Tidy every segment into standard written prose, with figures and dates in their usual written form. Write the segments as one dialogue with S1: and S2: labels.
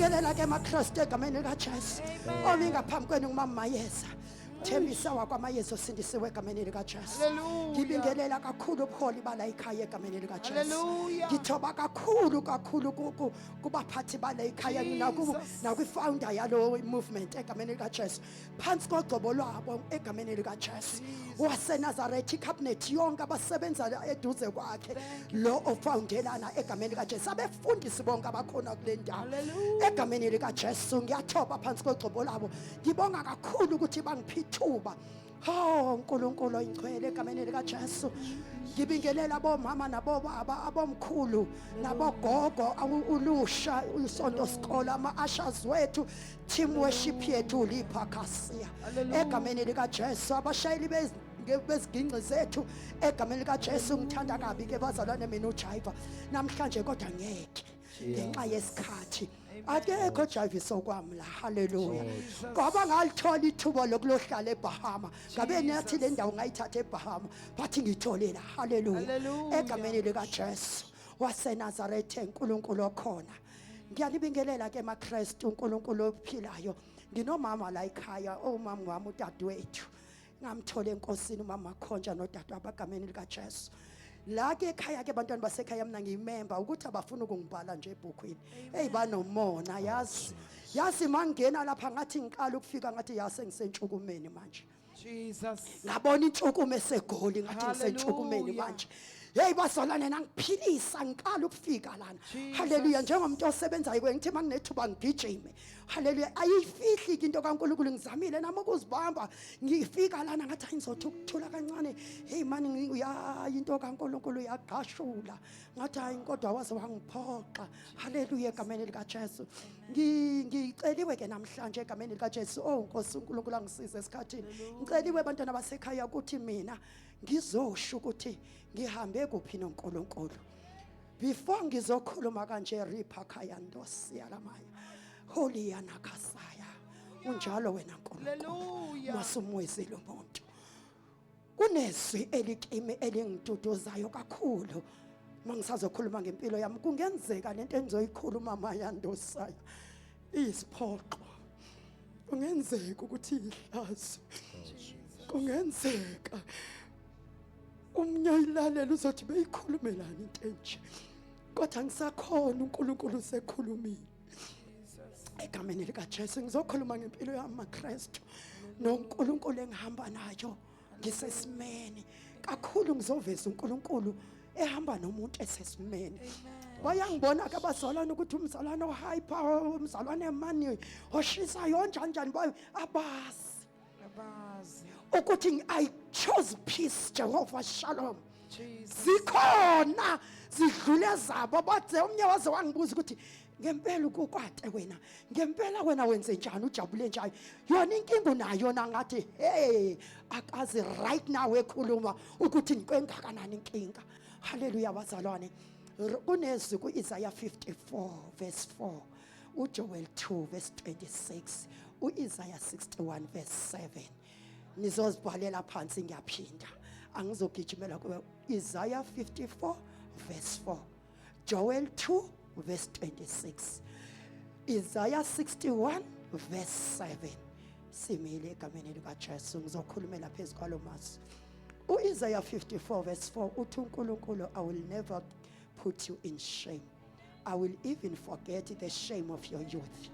S1: Ngiyalibingelela ke maKristu egameni likaJesu. Omi ngaphambi kwenu ngumama Mayeza. Thembisa wakwaMayeza osindisiwe egameni likaJesu.
S2: Hallelujah.
S1: Ngibingelela kakhulu ubuholi bala ikhaya egameni likaJesu.
S2: Hallelujah.
S1: Ngithoba kakhulu kakhulu kubaphathi bala ikhaya
S2: Jesus.
S1: nakwi-founder yalo movement egameni likaJesu. Phansi kogcobo lwabo egameni likaJesu. WaseNazaretha, icabinet yonke abasebenza eduze kwakhe lo ofoundelana egameni likaJesu. Abefundisi bonke abakhona kule ndawo.
S2: Hallelujah.
S1: Egameni likaJesu ngiyathoba phansi kogcobo lwabo. Ngibonga kakhulu ukuthi bangiphe ithuba. Oh uNkulunkulu oyingcwele egameni likaJesu. Ngibingelela abomama nabobaba, abomkhulu nabogogo, ulusha usonto sikolo, ama-ushers wethu, team worship yethu lipha khasiya.
S2: Hallelujah.
S1: Egameni likaJesu abashayeli bezigingci zethu egameni likaJesu. Ngithanda kabi ke bazalwane mina ujiva namhlanje, kodwa ngeke ngenxa yesikhathi akekho jiviso kwami la. Haleluya. Ngoba ngalithola ithuba lokulohlala eBahama, ngabe nathi le ndawo ngayithatha eBahama, bathi ngithole la. Haleluya.
S2: Hallelujah.
S1: Egameni likaJesu waseNazaretha, uNkulunkulu okhona, ngiyalibingelela ke maKristu, uNkulunkulu ophilayo. Nginomama la ekhaya, omama wami, udadewethu ngamthola enkosini, umama khonja nodadewabo egameni likaJesu. La ke ekhaya ke abantwana basekhaya, mina ngiyimember ukuthi abafuna ukungibhala nje ebhukwini. Hey, banomona yazi. Yazi mangena lapha ngathi ngiqala ukufika, ngathi yase ngisentshukumeni manje.
S2: Jesus.
S1: Ngabona intshukumo eseGoli, ngathi ngisentshukumeni
S2: Hallelujah.
S1: manje. Hey bazalwane, nangiphilisa ngiqala ukufika lana.
S2: Jesus.
S1: Haleluya. Njengomuntu osebenzayo ke ngithi manginethuba ngigijime. Haleluya. Ayifihli ke into kaNkulunkulu, ngizamile nami ukuzibamba. Ngifika lana ngathi hayi ngizothi ukuthula kancane. Hey mani, ya into kaNkulunkulu yaqashula. Ngathi hayi kodwa waze wangiphoxa. Haleluya egameni likaJesu. Ngiceliwe ke namhlanje egameni likaJesu. Oh Nkosi uNkulunkulu angisize esikhathini. Ngiceliwe abantwana basekhaya ukuthi mina ngizosho ukuthi ngihambe kuphi noNkulunkulu. Before ngizokhuluma kanje, ripha khaya ndosi yalamaya. Holy yanakasaya. Unjalo wena Nkulunkulu.
S2: Hallelujah.
S1: Masumwezile umuntu. Kunezwi elikimi elingiduduzayo kakhulu. Mangisazokhuluma ngempilo yami, kungenzeka lento engizoyikhuluma mayandosaya iyisiphoqo. Kungenzeka ukuthi ihlazo. Kungenzeka umnye oyilalela uzothi beyikhulumelani into enje. Kodwa ngisakhona, uNkulunkulu usekhulumile. Egameni likaJesu ngizokhuluma ngempilo yami maKristu noNkulunkulu engihamba nayo ngisesimeni kakhulu. Ngizoveza uNkulunkulu ehamba nomuntu esesimeni. Bayangibona ke abazalwane ukuthi umzalwane ohyper, umzalwane mani oshisayo, njani njani, bayo abazi
S2: Abazi.
S1: ukuthi I chose peace, Jehovah Shalom.
S2: Jesus.
S1: Zikhona zidlule zabo, bathe omnye waze wangibuza ukuthi ngempela ukukwate wena, ngempela wena wenze njani, ujabule njani, yona inkinga unayo na? Ngathi hey, akazi right now ekhuluma ukuthi ngikwengakanani inkinga. Haleluya bazalwane. Kunezwi ku-Isaiah 54 verse 4, uJoel 2 verse 26, uIsaiah 61 verse 7. Nizozibhalela phansi, ngiyaphinda, angizogijimela kuwe. Isaiah 54 verse 4, Joel 2 verse 26, Isaiah 61 verse 7. Simile egameni likaJesu, ngizokhulumela phezu kwalo mazwi. UIsaiah 54 verse 4 uthi uNkulunkulu, "I will never put you in shame. I will even forget the shame of your youth."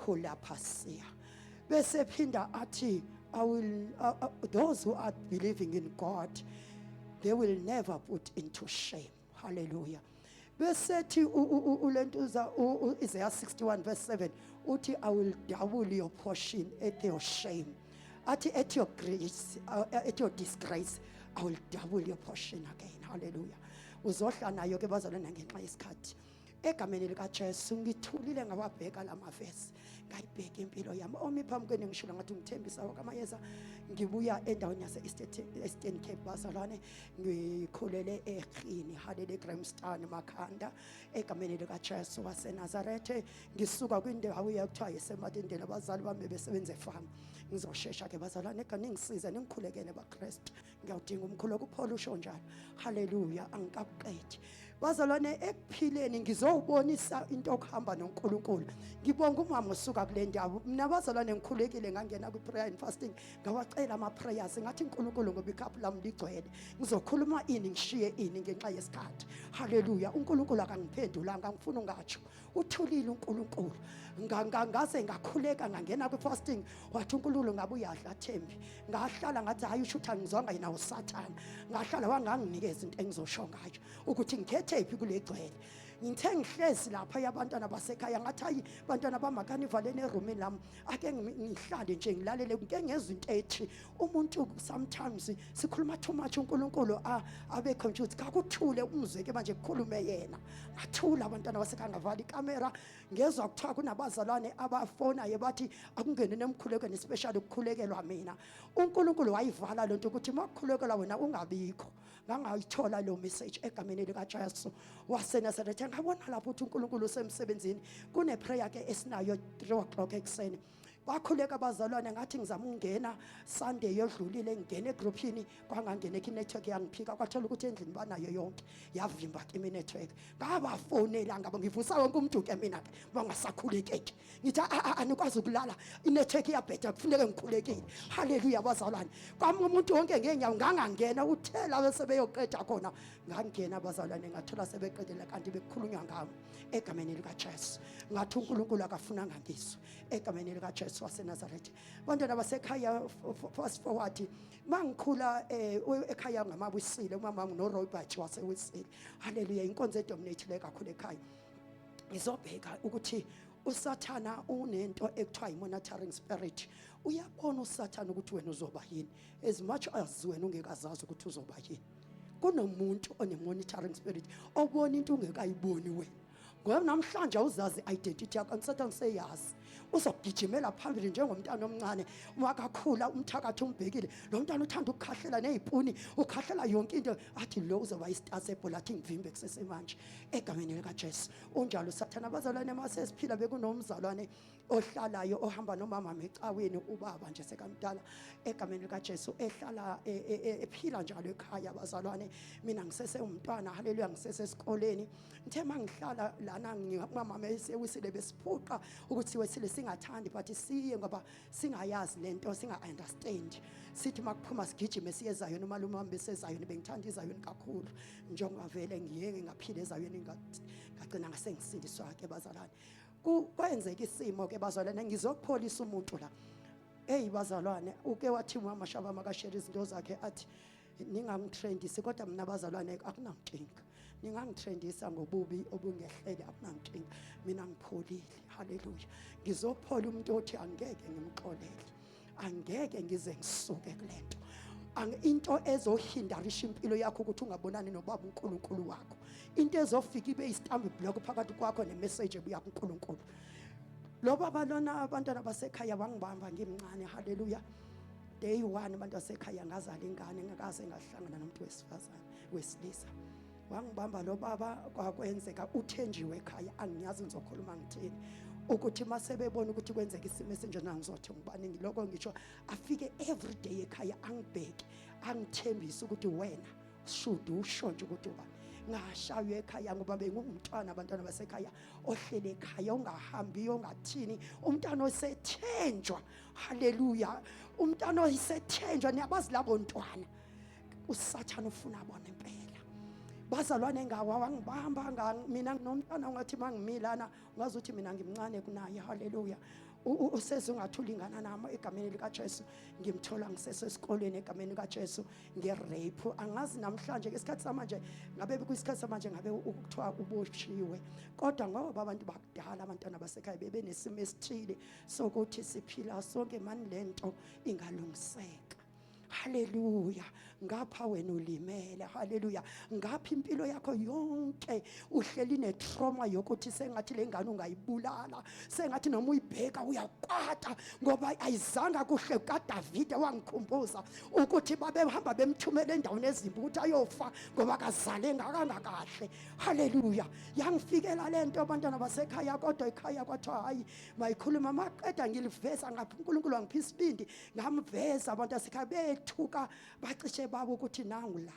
S1: Hulapasia. Bese phinda athi, I will those who are believing in God, they will never put into shame. Hallelujah. Bese thi ulentuza Isaiah 61 verse 7 uthi, "I will double your portion at your shame." Athi at your grace, at your disgrace, I will double your portion again. Hallelujah. Uzohla nayo ke bazalwane ngenxa yesikhathi. Egameni likaJesu ngithulile, ngawabheka lamavesi, ngayibheka impilo yami. Omi phambi kwenu ngishilo ngathi ngithembisa wakaMayeza, ngibuya endaweni yase Eastern Cape bazalwane, ngikhulele eRhini, halele Grahamstown, Makhanda. Egameni likaJesu waseNazarethe ngisuka kwindawo yakuthiwa yiseMatindeni, abazali bami besebenza efarm. Ngizoshesha ke bazalwane, egane ngisize ningikhulekele baKristu, ngiyawudinga umkhuleko, uPaul usho njalo. Haleluya. Angikakuqedi. Bazalwane, ekuphileni ngizowubonisa into okuhamba noNkulunkulu. Ngibonga umama osuka kule ndawo. Mina bazalwane ngikhulekile, ngangena kwi-prayer and fasting, ngawacela ama-prayers, ngathi uNkulunkulu ngoba ikhaphu lami ligcwele, ngizokhuluma ini ngishiye ini ngenxa yesikhathi. Haleluya. UNkulunkulu akangiphendulanga, ngifuna ungatsho, uthulile uNkulunkulu. Ngaze ngakhuleka, ngangena kwi-fasting, wathi uNkulunkulu ngabe uyadla Thembi. Ngahlala ngathi hayi, usho ukuthi angizwanga yena uSathana. Ngahlala wanganginikeza into engizosho ngayo ukuthi ngikhethe phi kule gcwele. Ngithe ngihlezi lapha yabantwana basekhaya, ngathi hayi bantwana bamakanivale erumini lami, ake ngihlale nje ngilalele, ngike ngezwe into ethi umuntu sometimes sikhuluma too much, uNkulunkulu abe confused, kakuthule umzwe ke manje kukhulume yena. Ngathula abantwana basekhaya, ngavala ikamera, ngezwa kuthiwa kunabazalwane abafonayo bathi akungene nemkhulekweni special ukukhulekelwa mina. uNkulunkulu wayivala lento ukuthi makukhulekelwa wena ungabikho. Ngangayithola lo message egameni likaJesu waseNazaretha. Ngabona lapho ukuthi uNkulunkulu usemsebenzini. Kune prayer ke esinayo 3 o'clock ekuseni, bakhuleka abazalwane. Ngathi ngizama ukungena Sunday yodlulile, ngingena egroupini, kwangangena i-network yangiphika, kwathola ukuthi endlini banayo yonke, yavimba kimi network. Ngabafonela, ngabo ngivusa wonke umuntu ke mina ke bangasakhulekeki, ngithi anikwazi ukulala, i-network iyabheda, kufuneke ngikhulekile. Haleluya bazalwane. Kwami umuntu wonke ngeenyawo, ngangangena uthela bese beyoqeda khona. Ngangena bazalwane, ngathola sebeqedile, kanti bekukhulunywa ngami egameni likaJesu. Ngathi uNkulunkulu akafunanga ngizwe egameni likaJesu waseNazaretha. Bantwana basekhaya, fast forward, mangikhula ekhaya ngamawisile, umama noRobert wasewisile. Haleluya. Inkonzo edominate kakhulu ekhaya. Ngizobheka ukuthi uSathana unento ekuthiwa i-monitoring spirit. Uyabona uSathana ukuthi wena uzoba yini, as much as wena ungekazazi ukuthi uzoba yini. Kunomuntu one-monitoring spirit obona into ungekayiboni wena, ngoba namhlanje awuzazi identity yakho, uSathane seyazi, uzogijimela phambili njengomntana omncane makakhula, umthakathi umbhekile lo mntana uthanda ukukhahlela nezipuni, ukhahlela yonke into, athi lo uzoba istar sebhola, athi ngivimbe kusesemanje egameni likaJesu. Unjalo uSathana abazalwane. Mase siphila bekunomzalwane ohlalayo ohamba nomama ecaweni, ubaba nje sekamdala egameni likaJesu, ehlala ephila njalo ekhaya abazalwane. Mina ngisese umntwana, haleluya, ngisese esikoleni. Ngithe mangihlala lana umama esewisile, besiphuqa ukuthi wesile, singathandi but siye ngoba singayazi lento, singa understand. Sithi makuphuma sigijime siye eZayoni, umalume wami besezayoni. Bengithanda iZayoni kakhulu njengoba vele ngiye ngaphila eZayoni, ngagcina ngasengisindiswa ke bazalwane. Kwenzeka isimo ke bazalwane, ngizokupholisa umuntu la. Hey bazalwane, uke wathi umama Shaba makashare izinto zakhe, athi ningangitrendisi, kodwa mina bazalwane akunankinga, ningangitrendisa ngobubi obungehlele, akunankinga, mina ngipholile. Haleluya. Ngizophola umuntu othi angeke ngimxolele, angeke ngize ngisuke kulento. Into ezohindarisha impilo yakho ukuthi ungabonani nobaba uNkulunkulu wakho, into ezofika ibe i-stumbling block phakathi kwakho nemessage ebuya kuNkulunkulu. Lo baba lona abantwana basekhaya wangibamba ngimncane. Haleluya. Day one abantu basekhaya ngazala ingane, ngakaze ngahlangana nomuntu wesifazane wesilisa. Wangibamba lo baba, kwakwenzeka uthenjiwe ekhaya, angiyazi ngizokhuluma ngithini, ukuthi mase bebona ukuthi kwenzeka isimo esinjena ngizothi ngibani. Ngiloko ngisho afike every day ekhaya, angibheke, angithembise ukuthi wena should usho nje ukuthi uba ngashaywa ekhaya ngoba bengumntwana abantwana basekhaya ohlele ekhaya, ongahambi, ongathini, umntwana osethenjwa. Haleluya. Umntwana osethenjwa, niyabazi labo ntwana uSathana ufuna bona impela bazalwane. Ngawa wangibamba mina nginomntwana ungathi mangimilana ungazi ukuthi mina ngimncane kunaye. Haleluya. Useze ungathi ulingana nami egameni likaJesu. Ngimthola ngisesesikolweni egameni likaJesu nge-rape. Angazi namhlanje isikhathi samanje ngabe kuyisikhathi samanje ngabe ukuthiwa uboshiwe, kodwa ngoba abantu bakudala abantwana basekhaya bebenesimo esithile sokuthi siphila sonke mani lento ingalungiseka. Haleluya. Ngapha wena ulimele. Haleluya. Ngapha impilo yakho yonke uhleli netrauma yokuthi sengathi le ngane ungayibulala, sengathi noma uyibheka uyakwata ngoba ayizanga kuhle. KaDavide wangikhumbuza ukuthi babehamba bemthumela endaweni ezimbi ukuthi ayofa ngoba kazale ngakanga kahle. Haleluya. Yangifikela lento abantwana basekhaya, kodwa ekhaya kwathiwa hayi mayikhuluma. Maqeda ngiliveza ngapha, uNkulunkulu wangipha isibindi, ngamveza abantu asekhaya bethuka, bacishe babo ukuthi nangu la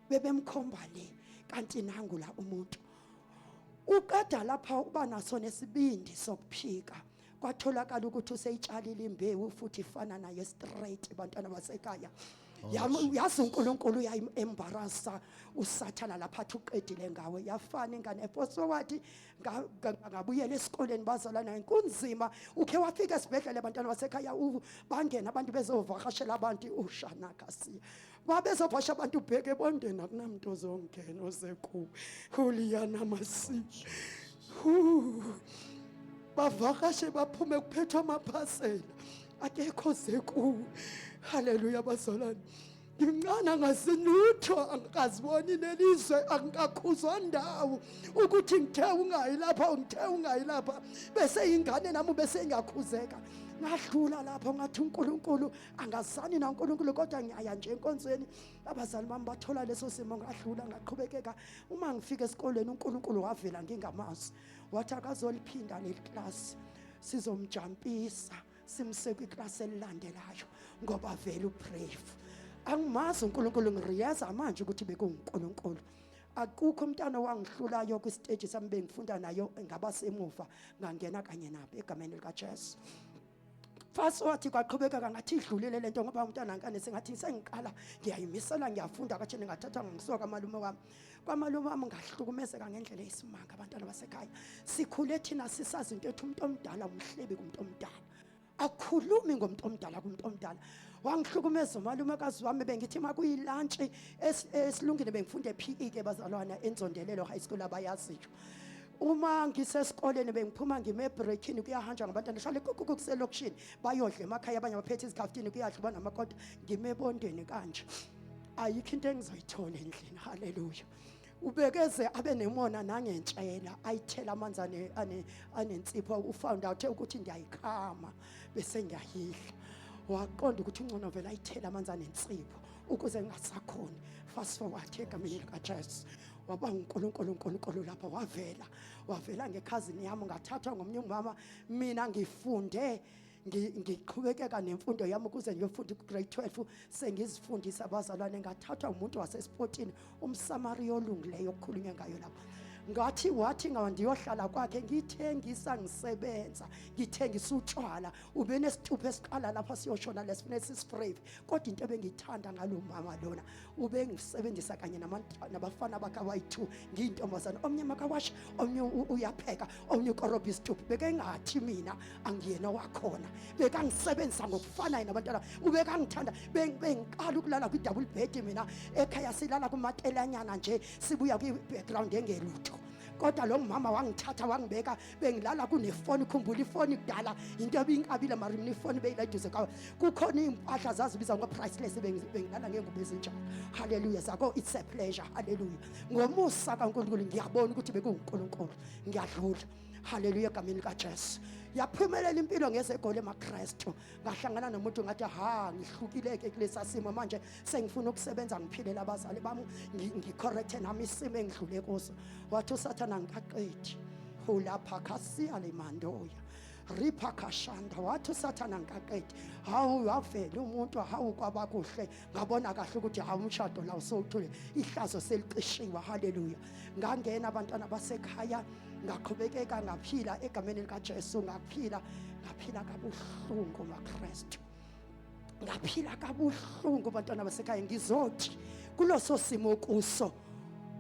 S1: bebemkhomba le. Kanti nangu la umuntu uqeda lapha uba naso nesibindi sokuphika. Kwatholakala ukuthi useyitshalile imbewu futhi ifana naye straight, bantwana basekhaya. Yazi uNkulunkulu uyayi-embarrassa uSathana lapha athi uqedile ngawe. Yafana ingane efosowathi ngabuyela esikoleni, bazalwana, kunzima. Ukhe wafika esibhedlela, abantwana basekhaya, bangena abantu bezovakashela abantu, ushanakasiya babezovasha abantu, ubheke ebondeni akunamntu ozongena ozekuwe huliyanamasi. Bavakashe baphume kuphethwe amaphasela, akekho zekuwe. Haleluya, bazalwane. Ngimncane, angazinutho, angikaziboni nelizwe, angikakhuzwa ndawo ukuthi ngithe ungayi lapha, ngithe ungayi lapha, bese ingane nami bese ingakhuzeka. Ngadlula lapho, ngathi uNkulunkulu angazani naNkulunkulu, kodwa ngiyaya nje enkonzweni. Abazali bami bathola leso simo, ngadlula, ngaqhubekeka. Uma ngifika esikoleni, uNkulunkulu wavela ngingamazi, wathi akazoliphinda leli class, sizomjampisa simse kwiklasi elilandelayo ngoba vele ubrave. Angimazi uNkulunkulu, ngiriyeza manje ukuthi bekuwuNkulunkulu. Akukho umntana owangihlulayo kwisiteji sami bengifunda nayo, ngabasemuva ngangena kanye nabo egameni likaJesu. Fast wathi kwaqhubeka, ngathi idlulile lento ngoba umntana ngane sengathi sengiqala ngiyayimisela, ngiyafunda kathini. Ngathatha ngisuka kamalume wami, kwamalume wami ngahlukumezeka ngendlela eyisimanga. Abantwana basekhaya, sikhule thina sisazi into ethi umuntu omdala umhlebi kumuntu omdala, akukhulumi ngomuntu omdala kumuntu omdala. Wangihlukumeza umalumekazi wami. Bengithi uma kuyilantshi esilungile, bengifunda e-PE ke bazalwana, eNzondelelo High School, abayaziyo. Uma ngisesikoleni bengiphuma ngime ebreakini, kuyahanjwa ngabantwana hlale kukuku kuselokishini, bayodla emakhaya, abanye baphethe izikhaftini, kuyadliwa namakota. Ngime ebondeni kanje, ayikho into engizoyithola endlini. Haleluya. Ubekeze abe nemona nangentshela, ayithela amanzi anensipho. Ufound out ukuthi ndiyayikhama bese ngiyayidla, waqonda ukuthi ungcono vele ayithele amanzi anensipho ukuze ngingasakhoni. Fast forward, egameni likaJesu, waba uNkulunkulu, uNkulunkulu lapha wavela, wavela ngekhazini yami, ngathathwa ngomnye umama. Mina ngifunde, ngiqhubekeka nemfundo yami ukuze ngiyofunda ku-grade 12, sengizifundisa abazalwane. Ngathathwa umuntu wasesipotini, umSamariya olungileyo okukhulunywe ngayo lapha. Ngathi wathi ngawa ndiyohlala kwakhe, ngithengisa, ngisebenza ngithengisa utshwala. Ube nesituphu esiqala lapha siyoshona lesifune sisifrave. Kodwa into ebengiyithanda ngalo mama lona, ubengisebenzisa kanye nabafana bakhe abayi-two, ngiyintombazane. Omnye makawasha, omnye uyapheka, omnye ukorobha isituphu. Bekengathi mina angiyena wakhona, bekangisebenzisa ngokufanayo nabantwana, ubekangithanda. Bengiqala ukulala kwi-double bed. Mina ekhaya silala kumatelanyana nje, sibuya kwi-background engelutho, kodwa lo mama wangithatha wangibeka. Bengilala kunefoni. Khumbula, ifoni kudala into ebiyinkabile, mara mina ifoni beyila eduze kwayo, kukhona iy'mpahla zazibiza ngo-priceless. Bengilala ngengubo ezinjalo. Haleluya, zako it's a pleasure. Haleluya. Ngomusa kaNkulunkulu ngiyabona ukuthi bekuwuNkulunkulu. Ngiyadlula. Haleluya, egameni likaJesu. Yaphumelela impilo ngezegoli emaKristu. Ngahlangana nomuntu, ngathi ha, ngihlukile-ke kulesa simo manje, sengifuna ukusebenza, ngiphilela abazali bami, ngicorrecte nami isimo engidlule kuso. Wathi uSathana ngikaqedi hulapha khasiya le mandoya ripha khashanda. Wathi uSathana ngikaqedi. Hawu, wavela umuntu. Hawu, kwaba kuhle, ngabona kahle ukuthi hawu, umshado la usowuthule, ihlazo selicishiwe. Haleluya. Ngangena, abantwana basekhaya, ngaqhubekeka ngaphila egameni likaJesu. Ngaphila, ngaphila kabuhlungu maKristu, ngaphila kabuhlungu bantwana basekhaya. Ngizothi kuloso simo kuso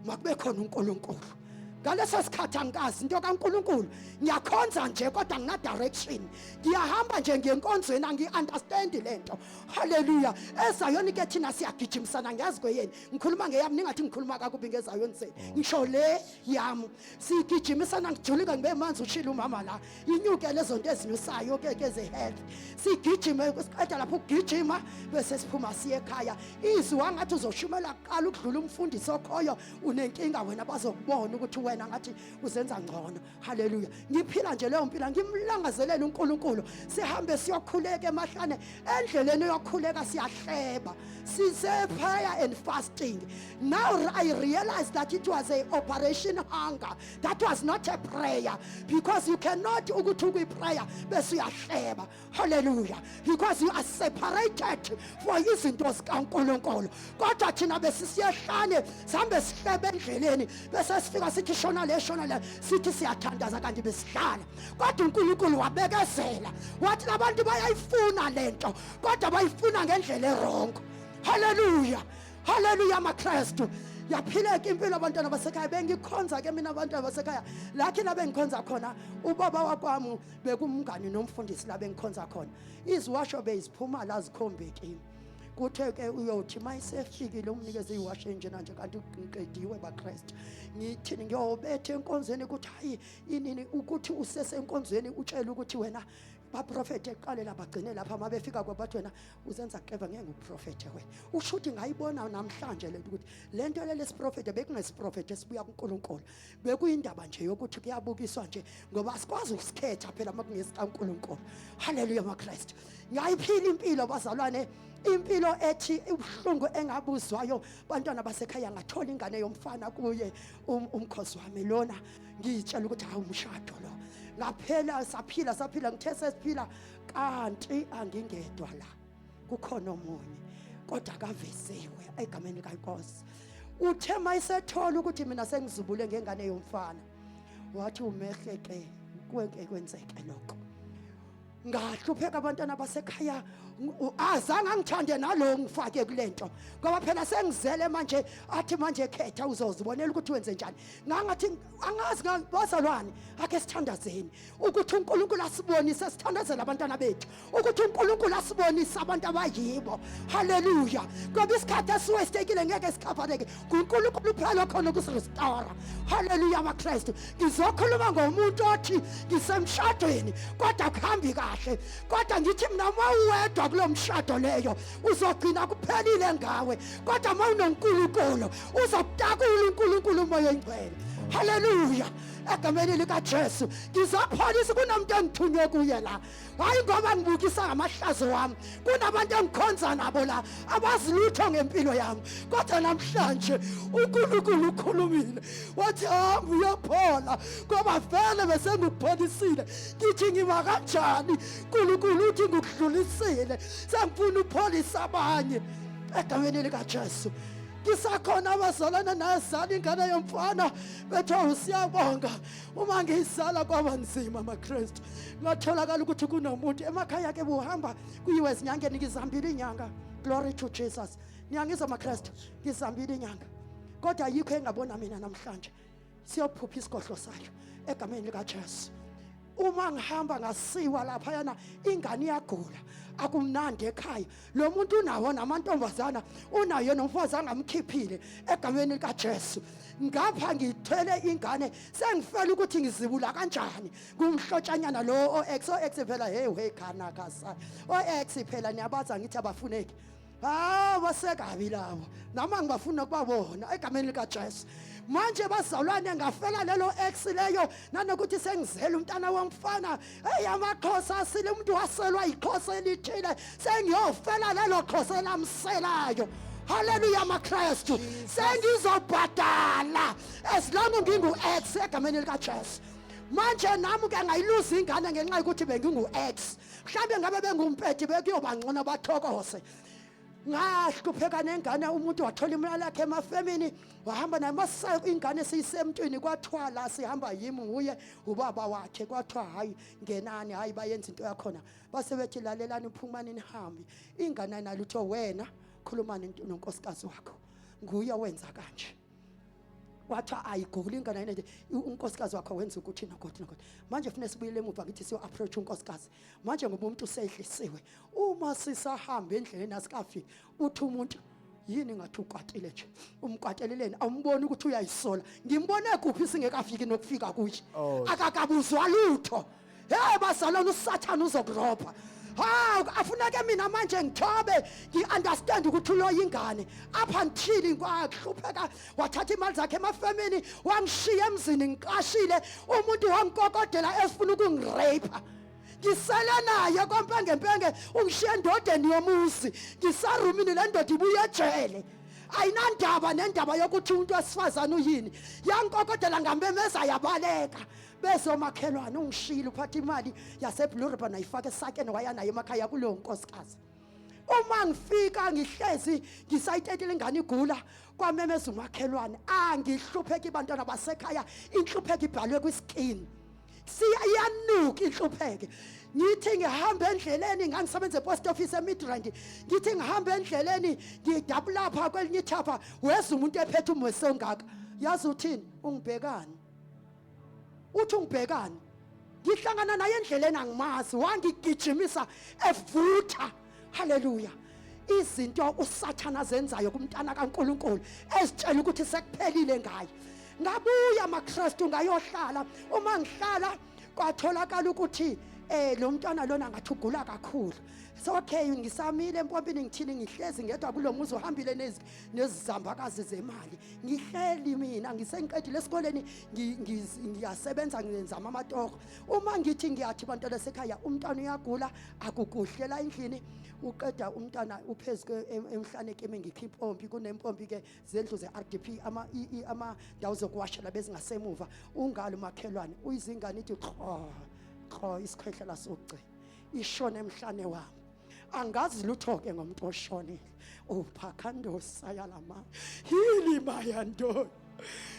S1: makube khona uNkulunkulu. Ngaleso sikhathi angikazi into kaNkulunkulu, ngiyakhonza nje kodwa ngina direction, ngiyahamba nje ngenkonzweni, angi-understand lento. Haleluya. Ezayoni ke thina siyagijimisana, ngiyazi kweyeni, ngikhuluma ngeyami, ningathi ngikhuluma kakubi ngezayoni zenu, ngisho le yami sigijimisana. Ngijuluka ngibe manzi, ushilo umama la, inyuke lezo nto ezinyusayo ke ke ze-health. Sigijime, siqeda lapho ukugijima bese siphuma siye ekhaya. Izwi wangathi uzoshumela kuqala ukudlula umfundisi okhoyo, unenkinga wena, bazokubona ukuthi wena wena ngathi uzenza ngcono. Haleluya. Ngiphila nje leyo mpilo, ngimlangazelela uNkulunkulu. Sihambe siyokhuleka emahlane, endleleni yokhuleka siyahleba, sise prayer and fasting. Now I realize that it was a operation hunger, that was not a prayer, because you cannot ukuthi ukwi-prayer bese uyahleba. Hallelujah. Because you are separated for izinto zikaNkulunkulu. Kodwa thina besisiyehlane, sihambe sihlebe endleleni, bese sifika sithi shona le, shona le, sithi siyathandaza kanti besidlala. Kodwa uNkulunkulu wabekezela, wathi labantu bayayifuna lento, kodwa bayifuna ngendlela e-wrong. Hallelujah. Hallelujah maKristu. Yaphileka impilo abantwana basekhaya. Bengikhonza ke mina abantwana basekhaya, lakhe la bengikhonza khona, ubaba wakwami bekumngani nomfundisi la bengikhonza khona. Iziwasho beziphuma la zikhombe kimi. Kuthe ke uyothi mayisefikile umnikeze iwasho enjena nje, kanti ngiqediwe baKristu. Ngithini ngiyobetha enkonzweni ukuthi hayi inini ukuthi usesenkonzweni, utshela ukuthi wena baprofethe eqale la bagcine lapha, mabefika kwabathi wena uzenza clever, ngeke uprofethe wena. Usho ukuthi ngayibona namhlanje lento ukuthi lento leli siprofethe bekungesiprofethe esibuya kuNkulunkulu, bekuyindaba nje yokuthi kuyabukiswa nje, ngoba asikwazi ukusikhetha phela uma kungesikaNkulunkulu. Haleluya maKristu. Ngayiphila impilo bazalwane, impilo ethi ubuhlungu engabuzwayo bantwana basekhaya. Ngathola ingane yomfana kuye umkhosi wami lona, ngiyitshela ukuthi hawu umshado lo. Ngaphela saphila saphila, ngithe sesiphila kanti angingedwa la, kukhona omunye kodwa akaveziwe egameni likaNkosi. Uthe mayisethola ukuthi mina sengizubule ngengane yomfana, wathi umehle ke kweke kwenzeke lokho. Ngahlupheka abantwana basekhaya, azange angithande nalo ngifake kulento, ngoba phela sengizele manje. Athi manje khetha, uzozibonela ukuthi wenze njani. Ngangathi angazi. Bazalwane, ake sithandazeni ukuthi uNkulunkulu asibonise, sithandazele abantwana bethu ukuthi uNkulunkulu asibonise abantu abayibo. Haleluya. Ngoba isikhathi esiwestekile ngeke sikhavaleke, nguNkulunkulu phela khona ukusirestore. Haleluya maKristu. Ngizokhuluma ngomuntu othi ngisemshadweni kodwa kuhambi kahle, kodwa ngithi mina uma uwedwa kulo mshado leyo uzogcina kuphelile ngawe, kodwa uma unoNkulunkulu uzokutakula uNkulunkulu uMoya oNgcwele. Haleluya. Egameni likaJesu ngizopholisa. Kunomuntu engithunywe kuye la, hayi ngoba ngibukisa ngamahlazo wami, kunabantu engikhonza nabo la abazi lutho ngempilo yami, kodwa namhlanje uNkulunkulu ukhulumile wathi hamba uyaphola, ngoba vele bese ngikupholisile. Ngithi ngima kanjani? uNkulunkulu uthi ngikudlulisile, sengifuna upholisa abanye egameni likaJesu. Ngisakhona abazalana nazala ingane yomfana, bethiwa usiyabonga. Uma ngiyizala kwaba nzima maKristu, ngatholakala ukuthi kunomuntu emakhaya ke, buhamba kuyiwe ezinyangeni. Ngizambile inyanga, glory to Jesus. Niyangizwa maKristu? Ngizambile inyanga kodwa ayikho engabona mina. Namhlanje siyophupha isigodlo sayo egameni likaJesu. Uma ngihamba ngasiwa laphayana, ingane iyagula, akumnandi ekhaya. Lo muntu unawo namantombazana, unayo nomfazi angamkhiphile egameni likaJesu. Ngapha ngithwele ingane, sengifela ukuthi ngizibula kanjani kumhlotshanyana lo o-ex. O-ex phela, hey hey, khana khasa o-ex phela, niyabaza ngithi abafuneki. Ah, basekabi labo, noma ngibafuna kubabona egameni likaJesu. Manje bazalwane, ngafela lelo ex leyo, nanokuthi sengizela umntana womfana. Hey, amaxhosa asile, umuntu waselwa ixhosa elithile, sengiyofela lelo xhosa elamselayo. Haleluya maKristu. Sengizobhadala as long ngingu-ex egameni likaJesu. Manje nami ke ngayiluza ingane ngenxa yokuthi bengingu-ex. Mhlawumbe ngabe bengumpedi bekuyoba ngcono, bathokoze. Ngahlupheka nengane, umuntu wathola imali yakhe emafemini wahamba naye. Mase ingane siyisemntwini, kwathiwa la sihamba yimi, nguye, ubaba wakhe. Kwathiwa hayi ngenani, hayi bayenza into yakhona. Base bethi lalelani, phumani nihambe, ingane ayinalutho. Wena khulumani nonkosikazi wakho, nguye owenza kanje. Kwathiwa ayiguli ingane, ayinento, unkosikazi wakho wenza ukuthi nokuthi nokuthi. Manje funa sibuyele emuva, ngithi siyo approach unkosikazi manje ngoba umuntu usedlisiwe. Uma sisahamba endleleni asikafiki, uthi umuntu yini ngathi ukwatile nje, umkwateleleni? Awumboni ukuthi uyayisola? Ngimbone kuphi singekafiki nokufika kuye?
S2: Oh.
S1: Akakabuzwa lutho. Hey bazalwane, uSathane uzokurobha. Hawu, afuneke mina manje ngithobe, ngi-understand ukuthi uloya ingane. Up until ngahlupheka, wathatha imali zakhe emafemini, wangishiya emzini ngiqashile, umuntu wangikokodela efuna ukungirape. Ngisele naye kompengempenge, ungishiya endodeni yomuzi, ngisarumini, le ndoda ibuye ejele. Ayinandaba nendaba yokuthi umuntu wesifazane uyini. Yangikokodela, ngamemeza, yabaleka. Bezomakhelwane, ungishiyile, uphatha imali yaseBlue Ribbon, ayifaka esakeni, waya nayo emakhaya kulowo nkosikazi. Uma ngifika ngihlezi ngisayitetile ingane igula, kwamemeza umakhelwane. Angihlupheki bantwana basekhaya, inhlupheko ibhalwe kwiskin, siyanuka inhlupheke. Ngithi ngihamba endleleni, ngangisebenza epost office eMidrand, ngithi ngihamba endleleni ngidabulapha kwelinye ithapha, weza umuntu ephethe umwese ongaka. Yazi uthini? Ungibhekani? Uthi ungibhekani? Ngihlangana naye endleleni, angimazi, wangigijimisa evutha. Haleluya! Izinto uSathana azenzayo kumntana kaNkuluNkulu, ezitshela ukuthi sekuphelile ngaye. Ngabuya maKristu, ngayohlala. Uma ngihlala, kwatholakala ukuthi lo mntwana lona ngathi ugula kakhulu. So okay, ngisamile empompini, ngithini, ngihlezi ngedwa kulo muzi, uhambile nezizambakazi zemali, ngihleli mina, ngisengiqedile esikoleni, ngiyasebenza, ngenzama amatoho. Uma ngithi ngiyathi, bantwana sekhaya, umntwana uyagula, akukuhle la endlini. Uqeda umntwana uphezu emhlane kimi, ngikho impompi, kunempompi ke zendlu ze-RDP, ama amandawo zokuwashela bezingasemuva. Ungalo umakhelwane uyizingane, ithi qho qho, isikhwehlela sokugcina, ishone emhlane wami. Angazi lutho ke ngomuntu oshonile. Uphakhandosa yalama hili mayando.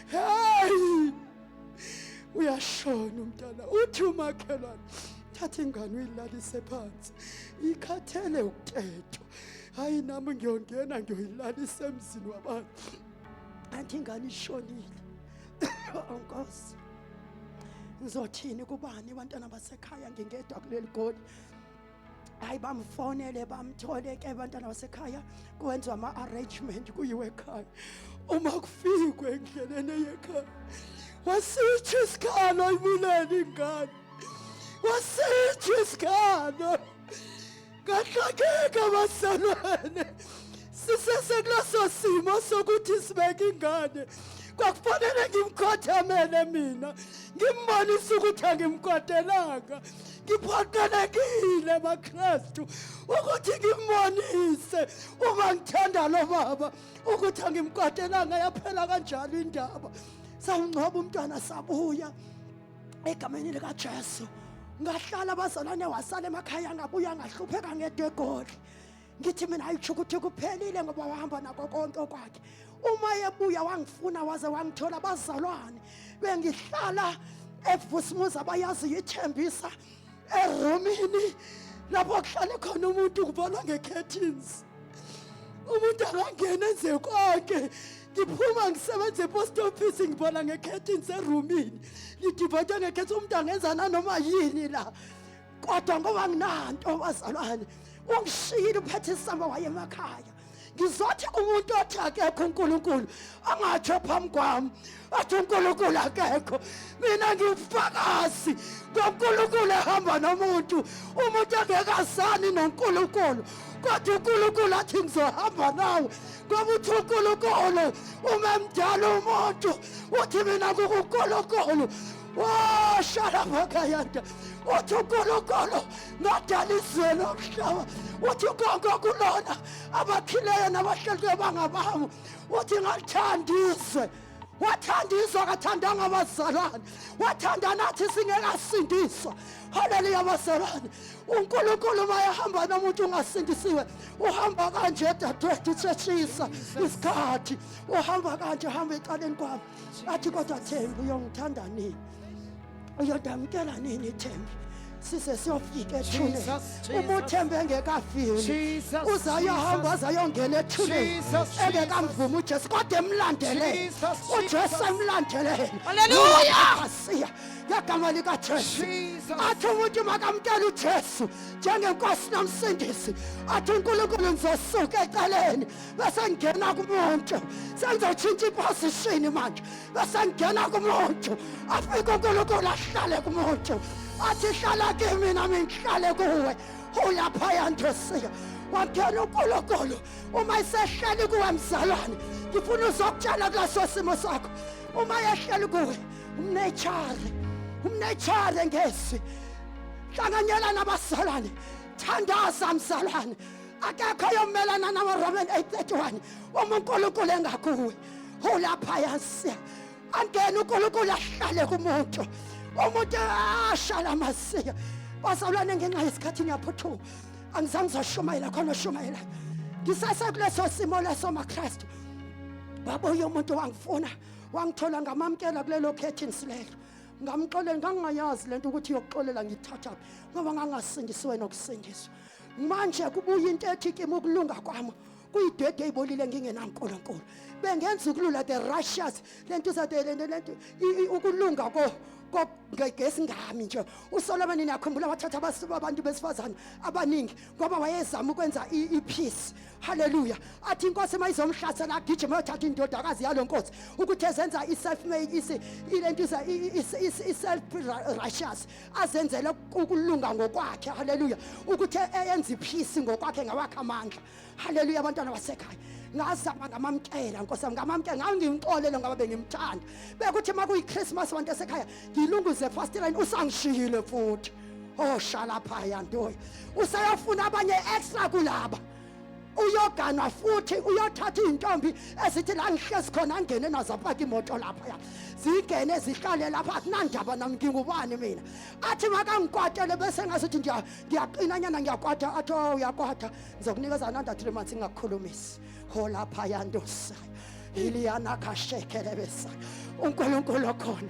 S1: Hey, uyashona umntana. Uthi umakhelwane, thatha ingane uyilalise phansi, ikhathele ukutetwa. Hayi, nami ngiyongena ngiyoyilalisa emzini wabantu. Anti ingane ishonile. Nkosi, ngizothini kubani bantwana basekhaya, ngingedwa kuleli goli? Hayi, bamfonele, bamthole ke bantwana basekhaya, kwenziwa ama-arrangement, kuyiwe ekhaya. Uma kufikwe endleleni eyekhaya, wasitsho isikhalo, ibulele ingane, wasitsho isikhalo. Ngahlakeka basalwane, sisesekuleso simo sokuthi sibeke ingane. Kwakufanele ngimkhothamele mina, ngimbonise ukuthi angimkwatelanga. Ngiphoqelekile maKristu ukuthi ngimbonise uma ngithanda lo baba ukuthi angimkwatelanga. Yaphela kanjalo indaba, sawungcwaba umntwana, sabuya egameni likaJesu. Ngahlala abazalwane, wasala emakhaya, ngabuya ngahlupheka ngedwa eGoli. Ngithi mina ayisho ukuthi kuphelile, ngoba wahamba nako konke okwakhe. Uma ebuya wangifuna, waze wangithola. Bazalwane, bengihlala eVusumuzi, abayaziyo ithembisa, erumini lapho kuhlale khona umuntu kubalwa nge-curtains, umuntu angangena enze konke. Ngiphuma ngisebenza epost office, ngibona nge-curtains erumini, ngidivayidwe nge-curtains, umuntu angenza nanoma yini la. Kodwa ngoba nginanto bazalwane, ungishiyile, uphethe isamba, waye emakhaya. Ngizothi kumuntu othi akekho uNkulunkulu, angatsho phambi kwami athi uNkulunkulu akekho. Mina ngiwufakazi ngoNkulunkulu ehamba nomuntu, umuntu engekazani noNkulunkulu, kodwa uNkulunkulu athi ngizohamba nawe, ngoba uthi uNkulunkulu uma emdala umuntu, uthi mina nguNkulunkulu. Washalabakayanda, uthi uNkulunkulu ngadala izwe lomhlaba, uthi konke kulona, abakhileyo nabahlelileyo bangabami. Uthi ngalithanda izwe, wathanda izwe, akathandanga abazalwane, wathanda nathi singekasindiswa. Haleluya bazalwane! UNkulunkulu uma ehamba nomuntu ungasindisiwe, uhamba kanje dadewethu, usheshisa isikhathi, uhamba kanje, uhamba ecaleni kwami, athi, kodwa Thembi, uyongithanda nini? Uyodamkela nini Thembi, size siyofika ethuneni?
S2: Jesus, Jesus.
S1: Uma uThembi engekafiki,
S2: Jesus,
S1: uzayohamba,
S2: Jesus.
S1: azayongena ethuneni
S2: Jesus,
S1: engekamvumi uJesu, kodwa emlandelele
S2: Jesus,
S1: uJesu,
S2: Jesus.
S1: emlandelele.
S2: Hallelujah.
S1: Asiya ngegama likaJesu.
S2: Jesus.
S1: Athi umuntu makamkela uJesu njengenkosi nomsindisi, athi uNkulunkulu ngizosuka ecaleni bese ngingena kumuntu, sengizotshintsha iposition manje, bese ngingena kumuntu. Afike uNkulunkulu ahlale kumuntu, athi hlala kimi, nami ngihlale kuwe. Ulaphaya ndosiya wangena uNkulunkulu uma esehleli kuwe mzalwane. Ngifuna uzokutshela kuleso simo sakho, uma ehleli kuwe umnechare, umnechare ngezwi. Hlanganyela nabazalwane, thandaza mzalwane. Akekho yomelana nama Roman 8:31 uma uNkulunkulu engakuwe. Ulaphaya siya angena uNkulunkulu ahlale kumuntu, umuntu ashala masiya. Bazalwane, ngenxa yesikhathi ngiyaphuthuma, angizange ngizoshumayela khona oshumayela. Ngisasekuleso simo leso maKristu, wabuya umuntu wangifuna, wangithola, ngamamkela kulelo curtains lelo, ngamxolela. Ngangingayazi lento ukuthi yokuxolela ngithathaphi, ngoba ngangasindisiwe nokusindiswa. Manje kubuya into ethi kimi ukulunga kwami kuyidwede eyibolile, ngingenankulunkulu. Bengenza ukulula, the righteous lento uzade lento ukulunga ko ngesingami nje. uSolomon, niyakhumbula, wathatha abantu besifazane abaningi ngoba wayezama ukwenza i-peace. Haleluya. Athi inkosi mayizomhlasela, agijima ayothatha indodakazi yalo nkosi ukuthi ezenza i-self made, ilento i-self righteous, azenzele ukulunga ngokwakhe. Haleluya. Ukuthi eyenza i-peace ngokwakhe ngawakhe amandla. Haleluya. Abantwana basekhaya, ngazama ngamamkela, nkosi yami, ngamamkela, ngangimxolele ngoba bengimthanda. Bekuthi uma kuyi-Christmas, bantu esekhaya, ngilunguze efasteleni, usangishiyile futhi. Oh, shala phaya ntoyi, useyofuna abanye extra kulaba, uyoganwa futhi, uyothatha iy'ntombi ezithi la ngihlezi khona, angene nazo, apake imoto lapha, zingene zihlale lapha, akunandaba nami ngingubani mina. Athi makangikwatele bese ngasuthi ngiyaqinanyana, ngiyakwata. Athi, "Oh, uyakwata, ngizokunikeza another 3 months ngingakukhulumisi." Ho, lapha yandosayo iliyana kashekelebesa. uNkulunkulu okhona,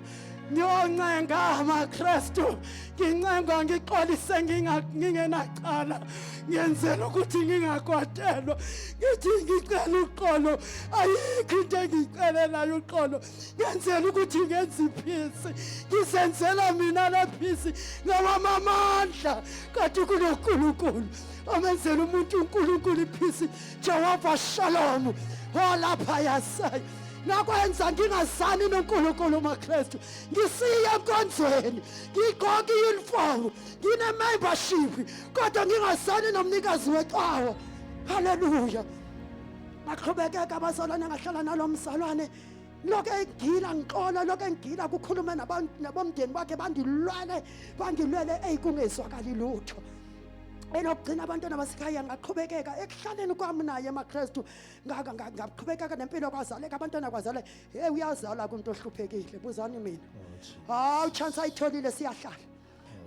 S1: ngiyoncenga amaKristu, ngincengwa ngixolise ngingenacala, ngenzela ukuthi ngingakwatelwa. Ngithi ngicela uxolo, ayikho into engiyicelelayo uxolo, ngenzela ukuthi ngenze i-peace. Ngizenzela mina la peace ngawami amandla, kanti kunoNkulunkulu omenzela umuntu uNkulunkulu i-peace, Jehova Shalom. Olapha yasayo ngakwenza ngingazani noNkulunkulu maKristu, ngisiya enkonzweni, ngigqoke i-uniform, ngine-membership, kodwa ngingazani nomnikazi wecawa. Haleluya. Ngaqhubekeka abazalwane, ngahlala nalo mzalwane, lokho engila ngixola, lokho engila kukhulume nabomndeni bakhe, bandilwele, bangilwele, eyi, kungezwakali lutho. Elokugcina, abantwana basekhaya, ngaqhubekeka ekuhlaleni kwami naye emaKristu, ngaqhubekeka nempilo, kwazaleka abantwana, kwazaleka. Hey, uyazala kumuntu ohluphekile, buzani mina. Hawu, chance ayitholile, siyahlala.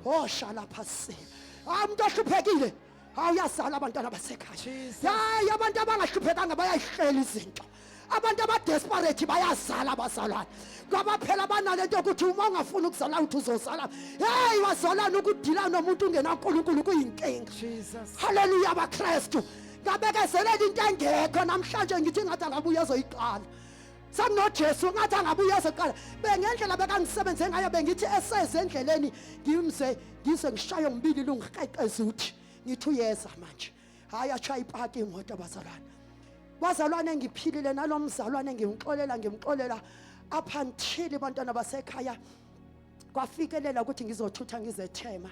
S1: Hosha lapha siya, hayi, umuntu ohluphekile, hawu, uyazala abantwana basekhaya.
S2: Jesus.
S1: Hayi, abantu abangahluphekanga bayayihlela izinto. Abantu abadesperate bayazala abazalwane, ngoba phela banalento yokuthi uma ungafuni ukuzala uthi uzozala. Hey wazalana, ukudila nomuntu ungenankulunkulu kuyinkinga.
S2: Jesus.
S1: Haleluya abaKristu, ngabekezelela into engekho. Namhlanje ngithi ngathi angabuya ezoyiqala sekunoJesu, ngathi angabuya ezoqala bengendlela bekangisebenze ngayo. Bengithi eseze endleleni ngimze, ngize ngishaye ngibili lungiqeqeza uthi ngithi uyeza manje. Hayi, ashaya ipaki imoto bazalwane. Bazalwane, ngiphilile nalo mzalwane, ngimxolela, ngimxolela up until, bantwana basekhaya, kwafikelela ukuthi ngizothutha ngizethema.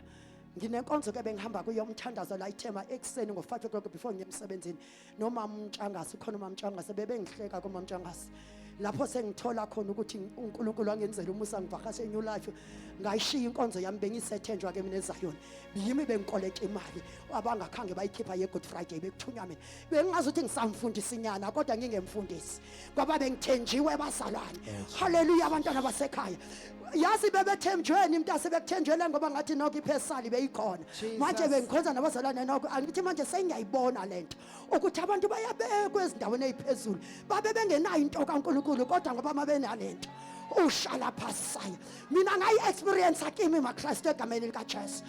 S1: Nginenkonzo ke bengihamba kuyo umthandazo la ithema ekuseni ngo-5 o'clock before ngiye emsebenzini nomama uMtshangase. Ukhona umama uMtshangase, bebengihleka kumama uMtshangase. Lapho sengithola khona ukuthi uNkulunkulu wangenzela umusa, ngivakashe New Life, ngayishiya inkonzo yami. Bengisethenjwa ke mina eZayoni, yimi bengikoleka imali abangakhange bayikhipha ye-Good Friday, bekuthunywa mina. Bengingazi ukuthi ngisamfundisa inyana, kodwa ngingemfundisi ngoba bengithenjiwe bazalwane. Haleluya abantwana basekhaya, yazi bebethenjweni mntase, bekuthenjwele ngoba ngathi nokho iphesali beyikhona.
S2: Jesus.
S1: Manje bengikhonza nabazalwane nokho, angithi manje sengiyayibona lento ukuthi abantu bayabekwa ezindaweni eziphezulu babe bengenayo into kaNkulunkulu, kodwa ngoba mabenalento ushala phasaya. Mina ngayi-experience kimi maKristu egameni likaJesu.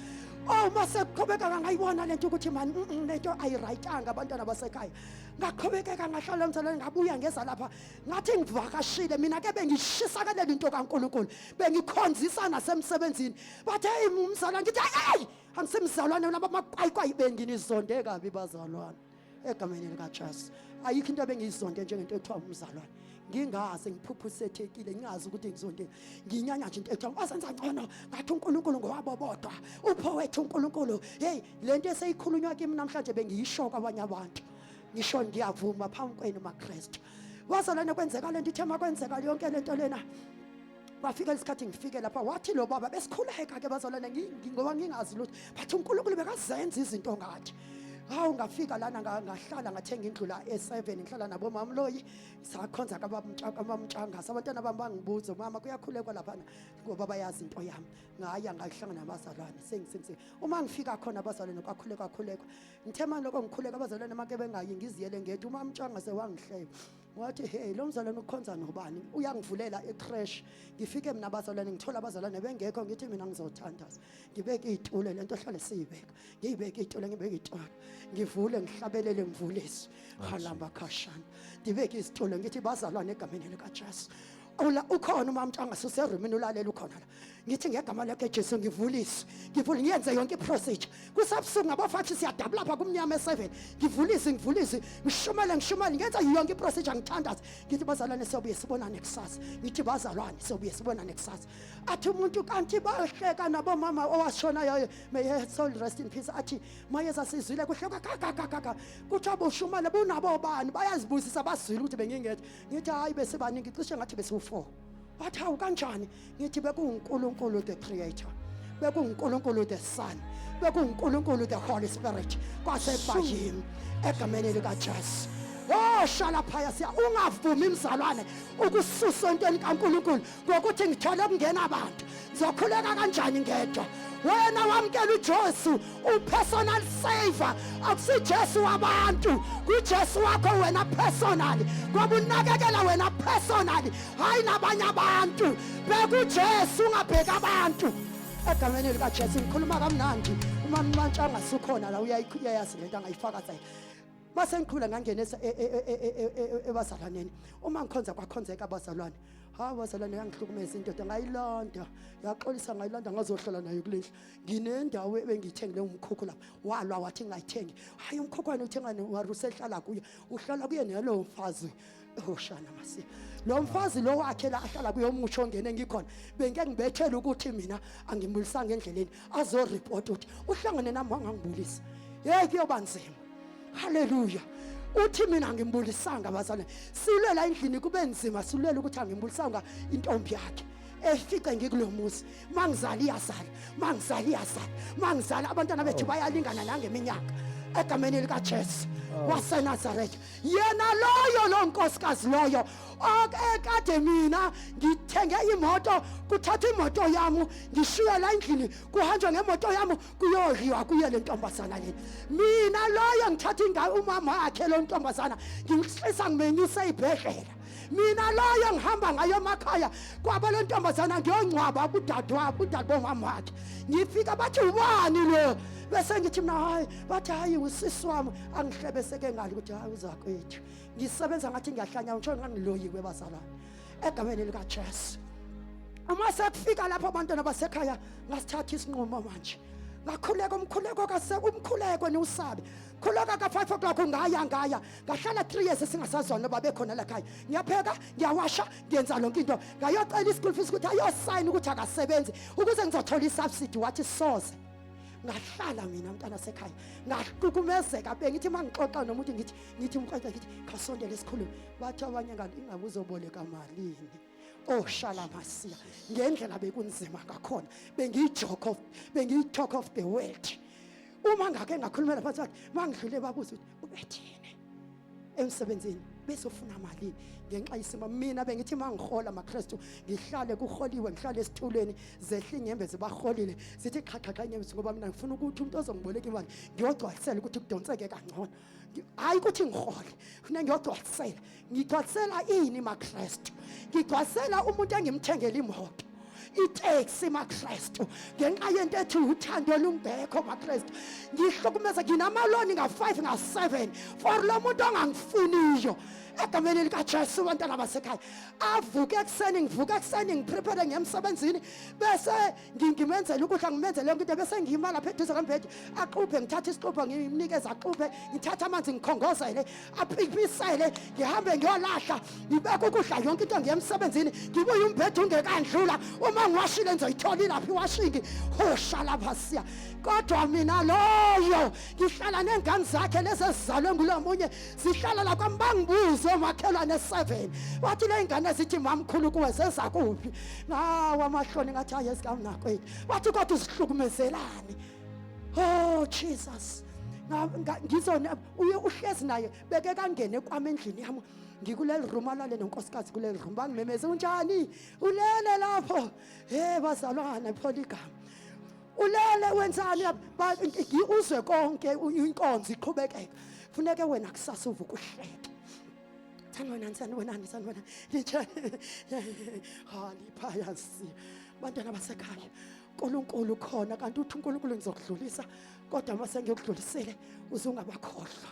S1: Oh, mase kuqhubeka ngayibona lento ukuthi man, lento ayirayitanga abantwana basekhaya. Ngaqhubekeka ngahlala emzalwane, ngabuya ngeza lapha, ngathi ngivakashile. Mina ke bengishisakalela into kaNkulunkulu, bengikhonzisa nasemsebenzini. Bathi, "Hey umzalwane." Ngithi, "Hey, angisemzalwane laba makwayikwayi." Benginizonde kabi bazalwane egameni likaJesu. Ayikho into ebengiyizonde njengento ekuthiwa umzalwane. Ngingazi, ngiphuphuthekile, ngingazi ukuthi ngizondini. Nginyanya nje into ethi wazenza ngcono, ngathi uNkulunkulu ngowabo bodwa, upho wethu uNkulunkulu. Hey, lento eseyikhulunywa kimi namhlanje bengiyisho kwabanye abantu. Ngisho ngiyavuma phambi kwenu maKristu. Wazalwane, kwenzeka lento, ithe makwenzeka yonke lento lena, kwafika isikhathi ngifike lapha, wathi lo baba, besikhuleka ke bazalwane, ngoba ngingazi lutho, bathi uNkulunkulu bekazenza izinto ngathi. Hawu, ngafika lana, ngahlala, ngathenga indlu la e7, ngihlala nabo mamloyi, sakhonza kabamtshangasa. Abantwana bami bangibuza, "Mama, kuyakhulekwa laphana?" Ngoba bayazi into yami. Ngaya ngahlangana nabazalwane, sengisense uma ngifika khona abazalwane, kwakhulekwa, khulekwa. Ngithe manje lokho ngikhuleka, abazalwane make bengayi, ngiziyele ngedwa. Uma mtshangase wangihleba, wathi, "Hey, lo mzalwane ukhonza nobani?" Uyangivulela ecreche. Ngifike mina abazalwane, ngithola abazalwane bengekho. Ngithi mina ngizothandaza, ngibeke iy'tulo, lento hlale siyibeka, ngiyibeke iy'tulo, ngibeke iy'tulo, ngivule, ngihlabelele, ngivulise halamba khashana, ngibeke izitulo, ngithi, "Bazalwane, egameni likaJesu." Ula ukhona umama Mtshangase, userumini, ulalela, ukhona la. Ngithi, "Ngegama lakhe Jesu, ngivulise, ngivule." Ngiyenze yonke iprocedure kusebusuku ngabo-5, siyadabula lapha kumnyama e-7. Ngivulise, ngivulise, ngishumele, ngishumele, ngenza yonke iprocedure, ngithandaze, ngithi, "Bazalwane, siyobuye sibonane kusasa." Ngithi, "Bazalwane, siyobuye sibonane kusasa." Athi umuntu, kanti bahleka nabomama owashonayo, may her soul rest in peace, athi mayeza sizwile kuhleka kakakakaka, kuthiwa bushumele bunabo bani, bayazibuzisa, bazwile ukuthi bengingedwa. Ngithi, "Hayi, bese baningi, cishe ngathi besiwu-4." Wathi, "Hawu, kanjani?" Ngithi, "BekuwuNkulunkulu the creator, bekuwuNkulunkulu the Son, bekuwuNkulunkulu the Holy Spirit, kwase kuba yimi, egameni likaJesu." Oh, shala phaya siya. Ungavumi mzalwane ukususa entweni kaNkulunkulu ngokuthi ngithole kungena abantu, ngizokhuleka kanjani ngedwa. Wena wamkela uJesu, upersonal savior, akusiJesu wabantu, kuJesu wakho wena personally, ngoba unakekela wena personally, hayi nabanye abantu. BekuJesu, ungabheki abantu, egameni likaJesu. Ngikhuluma kamnandi, uma mantshanga sukhona la, uyayazi lento angayifakaza. Mase ngikhula, ngangena ebazalwaneni. Uma ngikhonza, kwakhonzeka abazalwane. Hawu bazalwane, yangihlukumeza indoda, ngayilonda, yaxolisa, ngayilonda, ngazohlala nayo kule ndlu. Nginendawo ebengiyithengile, umkhukhu lapha, walwa wathi ngingayithengi. Hayi, umkhukhu wena uthengani? Wari usehlala kuye, uhlala kuye nalowo mfazi. Oshana masiya, lo mfazi lo wakhe la ahlala kuye, omusho ongene ngikhona, bengike ngibethele ukuthi mina angimbulisanga endleleni, azoreport ukuthi uhlangane nami wangangibulisa. Hey, kuyoba nzima. Haleluya. Uthi mina ngimbulisanga, bazalwane, silwela endlini, kube nzima, silwela ukuthi angimbulisanga intombi yakhe efice ngikulo muzi. Mangizala iyazala, mangizala iyazala, mangizala abantwana bethu bayalingana nangeminyaka, egameni likaJesu waseNazaretha. Yena loyo, lo nkosikazi loyo ekade mina ngithenge imoto, kuthatha imoto yami, ngishiye la endlini, kuhanjwe ngemoto yami, kuyodliwa kuye le ntombazana le. Mina loyo ngithatha inga umama wakhe lo ntombazana, ngimhlisa, ngimenyusa ey'bhedlela. Mina loyo ngihamba ngayo emakhaya kwabo le ntombazana, ngiyongcwaba kudadewabo, udadebomama wakhe. Ngifika bathi, "Ubani lo?" Bese ngithi mina, "Hayi." Bathi, "Hayi, usisi wami." Angihlebe seke ngale ukuthi hayi, uzakwethu. Ngisebenza ngathi ngiyahlanya, ngisho ngangiloyiwe bazalwane, egameni likaJesu. Uma sekufika lapho abantwana basekhaya, ngasithatha isinqumo manje, ngakhuleka umkhuleko kase umkhuleko niwusabe, khuleka ka-5 o'clock. Ngaya, ngaya ngahlala 3 years singasazwani noba bekhona la khaya. Ngiyapheka, ngiyawasha, ngiyenza lonke into. Ngayocela i-school fees ukuthi ayosayina ukuthi akasebenzi ukuze ngizothola i-subsidy, wathi soze. Ngahlala mina mntana sekhaya, ngahlukumezeka. Bengithi uma ngixoxa nomuntu, ngithi umxoxa, ngithi, "Khawusondele esikhulumi." Bathi abanye, "Ngani, ingabe uzoboleka malini?" Oshala masiya, ngendlela bekunzima ngakhona, bengiyi-joke of bengiyi-talk of the world. Uma ngake ngakhulumela phansi, bathi mangidlule babuza ukuthi ubethini emsebenzini, besofuna malini, ngenxa yisimo. Mina bengithi mangihola maKristu, ngihlale kuholiwe, ngihlale esitulweni, zehla inyembezi, baholile, zithi qha qha qha inyembezi, ngoba mina ngifuna ukuthi umuntu ozongiboleka imali ngiyogcwalisela ukuthi kudonseke kangcono. Hayi ukuthi ngihole, funa ngiyogcwalisela. Ngigcwalisela ini maKristu? Ngigcwalisela umuntu engimthengela imoto. itaxi maKristu ngenxa yento ethi uthando olungekho maKristu. Ngihlukumeza nginamaloni nga-5 nga-7 for lo muntu ongangifuniyo. Egameni likaJesu, bantwana basekhaya, avuke ekuseni, ngivuke ekuseni, ngiprepare ngiye emsebenzini, bese ngimenzele ukudla, ngimenzele yonke into, bese ngima lapha eduze kombhede, axubhe, ngithathe isixubho ngimnikeze axubhe, ngithathe amanzi ngikhongozele, aphipisele, ngihambe ngiyolahla, ngibeke ukudla, yonke into, ngiye emsebenzini, ngibuye umbhede ungekandlula. Uma ngiwashile ngizoyithola ilapha iwashingi hosha lapha siya. Kodwa mina loyo ngihlala nengane zakhe lezi ezizalwe ngulo munye, zihlala la kwami. Bangibuze omakhelwane 7, wathi le ngane zithi mamkhulu kuwe zeza kuphi? Ngawa amahloni, ngathi hayi, esikamnakwethu. Wathi kodwa uzihlukumezelani? Oh Jesus, ngizona uye uhlezi naye beke kangene kwami endlini yami, ngikuleli room, alale nonkosikazi kuleli room. Bangimemeze, unjani, ulele lapho? Hey bazalwane, polygamy, ulele wenzani? Uzwe konke inkonzo iqhubekeka. Funeke wena kusasa uvuka uhleke, sanibonani, sanibonani, sanibonani, ninjani, haliphayasi. Bantwana basekhaya, uNkulunkulu khona kanti uthi uNkulunkulu ngizokudlulisa, kodwa uma sengiyokudlulisile uzungabakhohlwa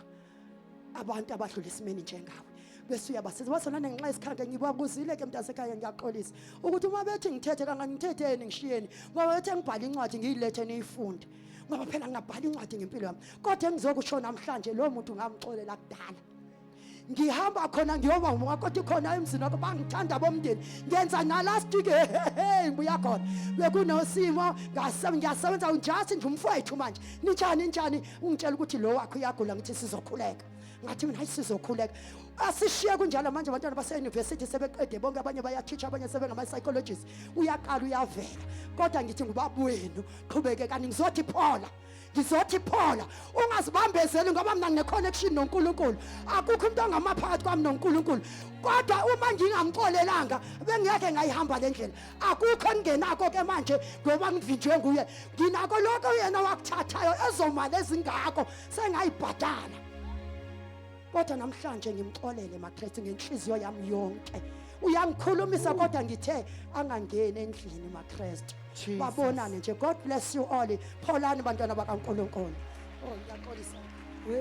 S1: abantu abadlula esimeni njengawe, bese uyabasiza. Basolana ngenxa yesikhathi ngibabuzile ke mntasekhaya, ngiyaxolisa ukuthi uma bethi ngithethe kangani, ngithetheni, ngishiyeni, ngoba bethe ngibhala incwadi ngiyilethe niyifunde, ngoba phela ngingabhala incwadi ngempilo yami. Kodwa engizokusho namhlanje, lo muntu ngamxolela kudala. Ngihamba khona ngiyoba umakoti khona emzini wakho, bangithanda bomndeni, ngenza nalast week, hey, ngibuya khona bekunosimo, ngiyasebenza unjasi nje umfowethu manje, ninjani, njani, ungitshela ukuthi lo wakho uyagula. Ngithi sizokhuleka, ngathi mina hayi, sizokhuleka, asishiye kunjalo. Manje abantwana base-university sebeqede bonke, abanye bayathisha, abanye sebengama-psychologists. Uyaqala uyavela, kodwa ngithi ngubaba wenu, qhubekekani. Ngizothi phola, ngizothi phola, ungazibambezeli, ngoba mina ngine-connection noNkulunkulu, akukho umuntu ongama phakathi kwami noNkulunkulu. Kodwa uma ngingamxolelanga bengiyeke ngayihamba le ndlela, akukho engingenako ke manje, ngoba ngivinjwe nguye. Nginako lokho yena wakuthathayo, ezomali ezingako sengayibhadala. Kodwa namhlanje ngimxolele maKristu ngenhliziyo yami yonke. Uyangikhulumisa, kodwa ngithe angangeni endlini maKristu,
S2: Jesus.
S1: babonane nje. God bless you all. Pholani bantwana bakaNkulunkulu. Oh, ngiyaxolisa.
S2: We